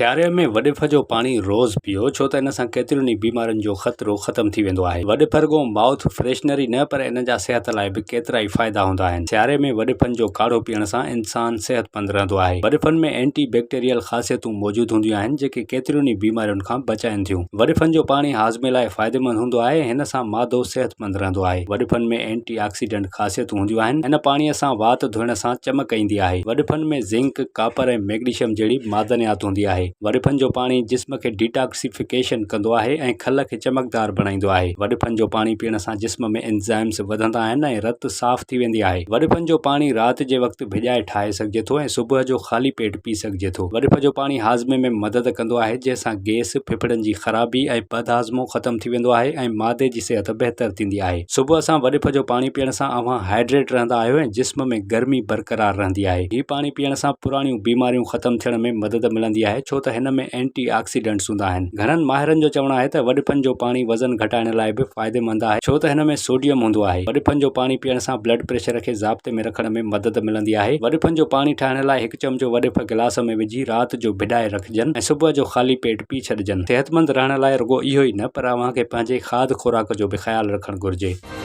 سياري ۾ وڏڦ جو پاڻي روز پيئو ڇو ته ان سان ڪيترين ئي بيمارين جو خطرو ختم ٿي ويندو آهي. وڏڦ رڳو مائوٿ فريشنر ئي نه پر ان جا صحت لاء به ڪيترائي فائدا هوندا آهن. سياري ۾ وڏڦن جو ڪاڙهو پيئڻ سان انسان صحتمند رهندو آهي. وڏڦن ۾ اينٽي بيڪٽيريل خاصيتون موجود هونديون آهن جيڪي ڪيترين ئي بيمارين کان بچائين ٿيون. وڏڦن جو پاڻي هاضمي لاء فائديمند هوندو آهي ۽ هن سان معدو صحتمند رهندو آهي. وڏڦن ۾ اينٽي آڪسيڊنٽ خاصيتون هونديون آهن. هن پاڻي سان وات ڌوئڻ سان چمڪ ايندي آهي. وڏڦن ۾ زنڪ، ڪاپر ۽ ميگنيشيم جهڙي معدنيات هوندي آهي. وڏڦن جو پاڻي جسم کي ڊيٽاڪسيفڪيشن ڪندو آهي ۽ کل کي چمڪدار بڻائيندو آهي. وڏڦن جو پاڻي پيئڻ سان جسم ۾ انزائمز وڌندا آهن ۽ رت صاف ٿي ويندي آهي. وڏڦن جو پاڻي رات جي وقت ڀڄائي ٺاهي سگهجي ٿو ۽ صبح جو خالي پيٽ پي سگهجي ٿو. وڏڦ جو پاڻي هاضمي ۾ مدد ڪندو آهي جنهن سان گيس، ڦڦڙن جي خرابي ۽ بدهاضمو ختم ٿي ويندو آهي ۽ معدي جي صحت بهتر ٿيندي آهي. صبح سان وڏڦ جو پاڻي پيئڻ سان اوهان هائيڊريٽ رهندا آهيو ۽ جسم ۾ گرمي برقرار رهندي آهي. هي پاڻي پيئڻ سان پراڻيون بيماريون ختم ٿيڻ ۾ مدد ملندي آهي ڇو ته هن ۾ اينٽي آڪسيڊنٽس هوندا آهن. گهڻن ماهرن جو چوڻ آهي ته وڏڦن جو پاڻي وزن گهٽائڻ لاء به فائديمند آهي ڇو ته هن ۾ سوڊيم هوندو آهي. وڏڦن جو پاڻي پيئڻ سان بلڊ پريشر کي ضابطي ۾ رکڻ ۾ مدد ملندي آهي. وڏڦن جو پاڻي ٺاهڻ لاء هڪ چمچو وڏڦ گلاس ۾ وجهي رات جو ڀڄائي رکجن ۽ صبح جو خالي پيٽ پي ڇڏجن. صحتمند رهڻ لاء رڳو اهو ئي نه پر اوهان کي پنهنجي کاڌ خوراڪ جو به خيال رکڻ گهرجي.